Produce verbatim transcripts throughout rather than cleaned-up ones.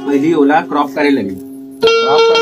पहली ओला क्रॉप करे लगी। क्रॉप कर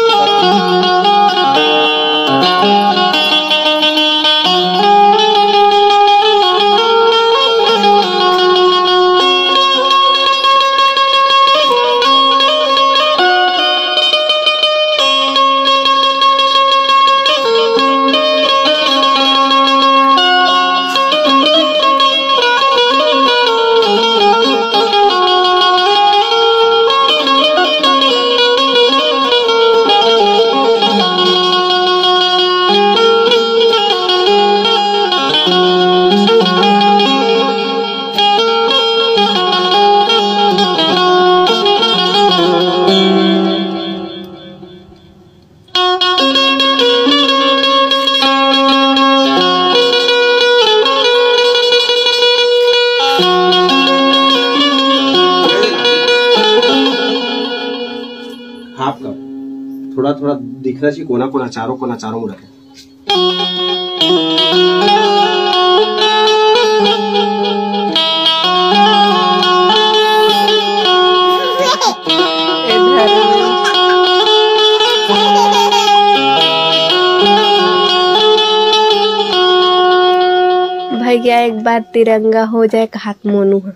हाफ कप। थोड़ा थोड़ा दिखना चाहिए, कोना कोना, चारों कोना, चारों मुड़ा के। भैया, एक बार तिरंगा हो जाए, कहात मोनू ह।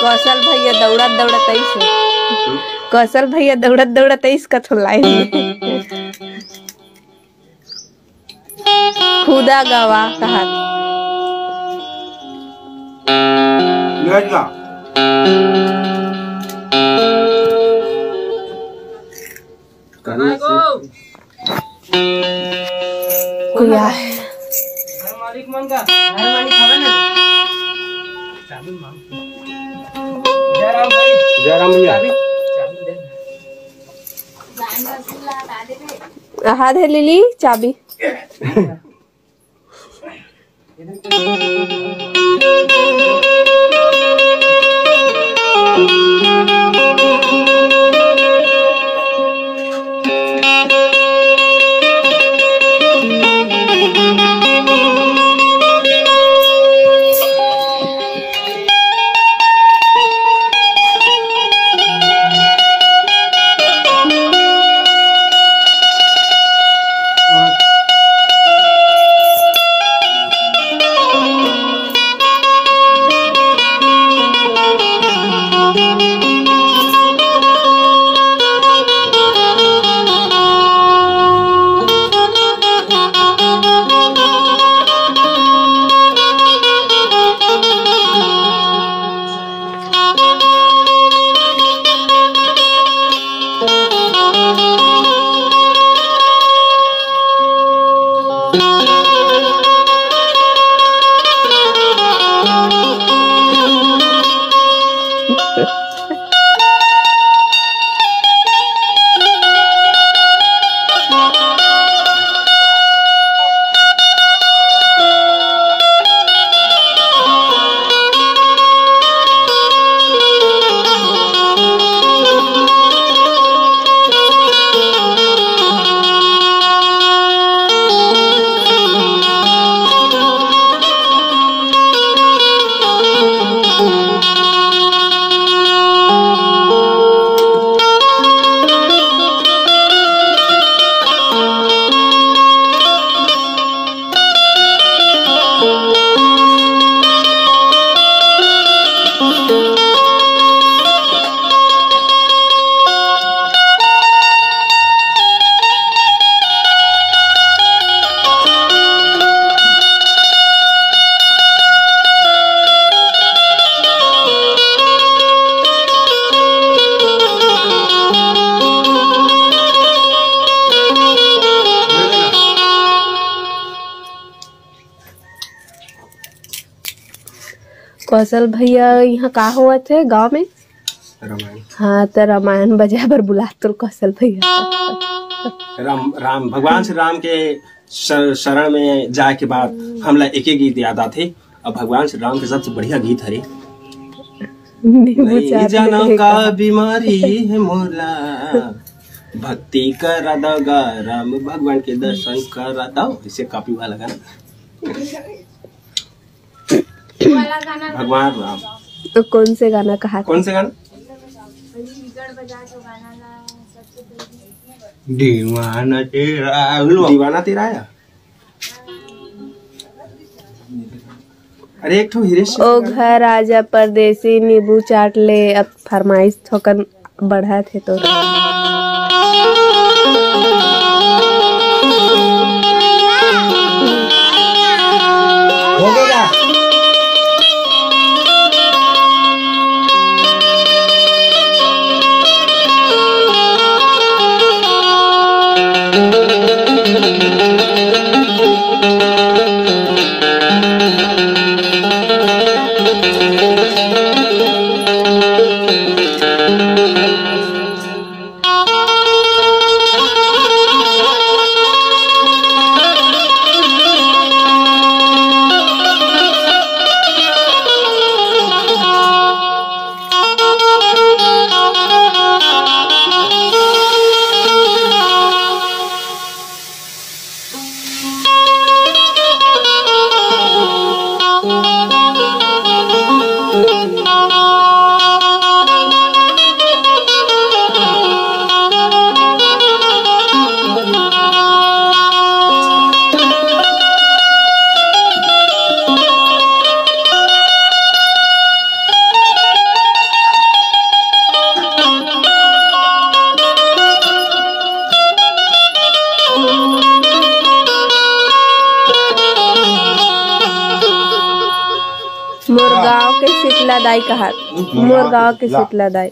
कौशल भैया दौड़त दौड़त आइस। कौशल भैया दौड़त दौड़त आइस कथो लाइन में। खुदा गवाह कहात। कुया है। घर मालिक मन का, घर मालिक हवे ना। चाबी मांग। जय राम भाई। जय राम भैया। चाबी, चाबी दे। आहा दे लीली चाबी। कौशल भैया, यहाँ का होवत हे गांव में? रामायण। हाँ, त रामायण बजाए बर बुला तोर कौशल भैया। राम, राम, भगवान श्री राम के शर-, शरण में जाए के बाद हमला एके गीत याद आथे। अब भगवान श्री राम के सबसे बढ़िया गीत हरे, नींबू नहीं चाट जानव ले का का। बीमारी हे मोला, भक्ति करा दव गा राम भगवान के दर्शन करा दव, ऐसे कॉपी वाला गाना। भगवान राम। तो कौन से गाना कहा था? कौन से गाना? दीवाना तेरा, दीवाना तेरा आया। अरे, एक ठो हिरेश ओ घर आजा परदेसी, नींबू चाट ले, अब फरमाइश थोकन बढ़त हे तो। हो गया। मोर गांव के शीतला दाई कहा, मोर गांव के शीतला दाई।